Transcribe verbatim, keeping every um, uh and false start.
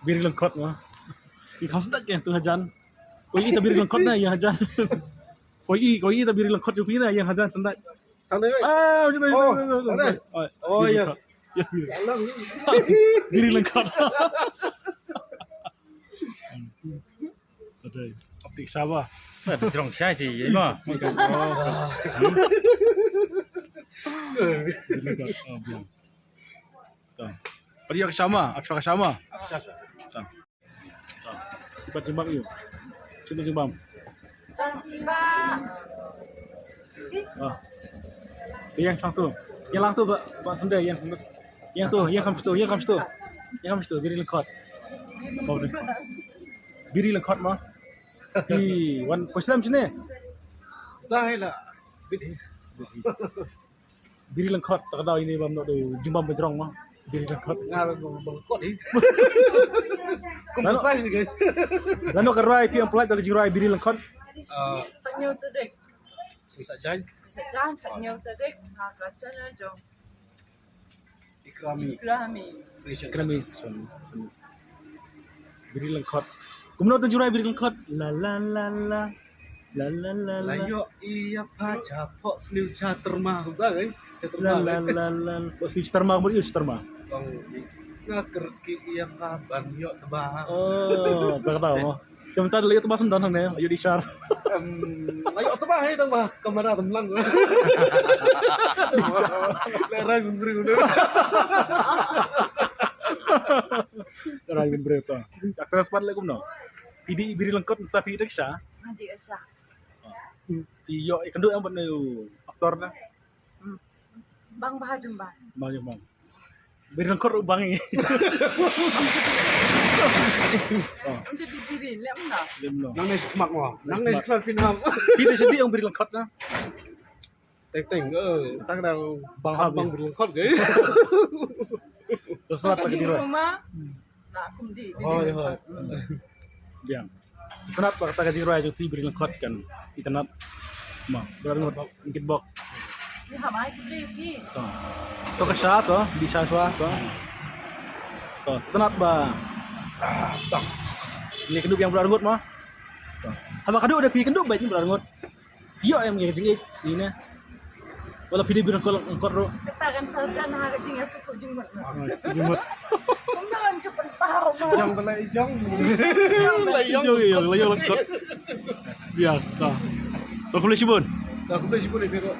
Biri lyngkhot ma. I kham sdang ke tu hajan. Ko i ta biri lyngkhot na ïa hajan. Ko i, ko i ta biri lyngkhot ju pina ïa hajan sdang. Thang dei. Ah, macam tu. Oh, thang dei. Oh, yes. Yes, biri. Biri lyngkhot. Aduh, optik siapa? Ada jerong saya sih, ya mah. Biri lyngkhot. Oh, biang. Tuh. Priya Kashama, Akshra Kashama. Akshra. Tuh. Tuh. Cepat jembam yuk. Sini jembam. Ah. Yang satu. Yang lang tu ba, ba sendai yang yang tu, yang kam situ, yang kam situ. Yang kam situ, biri lyngkhot. Sorry. Biri lyngkhot ma. Di wan poslam sini. Dah lah. Biri. Biri lyngkhot, tak ada ini bam tu jembam bejrong ma. Biri lyngkhot. Nga lyngkhot ni. Kumpulan ni kan. Lano ka rwai phi ong pynlait da ka jingrwai biri lyngkhot. Ah, Sat Nyaw Tarik. Si Sat Jan. Sat Jan, Sat Nyaw Tarik. Ha, ka channel jong Ikrami. Ikrami. Creation. Ikrami. Biri lyngkhot. Kumno tu jingrwai biri lyngkhot. La la la la. La la la la. La ïoh ïa pha cha pok sniew cha terma. Kumta kan? Cha terma. La la la la. Pok sniew cha terma, kumno ïoh cha terma. Tong nga kyrkieh ïa pha ban ïoh tba. Oh, tak tahu. Yang mentad lagi tu pasal don hangne, ayo di share. Em, ayo tu bah, ayo tu bah, kamera temblang. Lerai memberi udah. Lerai memberi tu. Aktris pat lagi kumno. Pidi biri lyngkhot tapi tak sha. Nanti sha. Iyo, ikan duk yang buat aktor dah. Bang Bahar Jumban. Bang Jumban. Biri lyngkhot bang i. Untuk di diri, lihat mana? Nang ni semak mo. Nang ni semak pinam. Kita sedih yang biri lyngkhot na. Teng teng, eh, tang dah bang bang biri lyngkhot ke. Terus lah tak kira. Mama. Nah, aku di. Oh, ya. Biang. Itynnad ba kata ka jingrwai jong phi biri lyngkhot kan. Itynnad. Ma, bra ngut kitbok. Ni ha mai ki bri ki. To. To ka sha to, di sha swa to. To, itynnad ba. Ah, to. Ni kyndup ïa bra ngut ma. To. Haba kadu da phi kyndup ba bra ngut. Ïoh em ngi ka jingïeit ni ne. Wala phi dei biri lyngkhot ruh. Kata kan sarjan ha ka jingïasuk jingmut. Jingmut. Kumno kan ka pynpaw ma. Jong ba la ïong. La ïong, ïong, la ïong lyngkhot. Ïa, ta. To khublei shibun. To khublei shibun ïa phi ruh.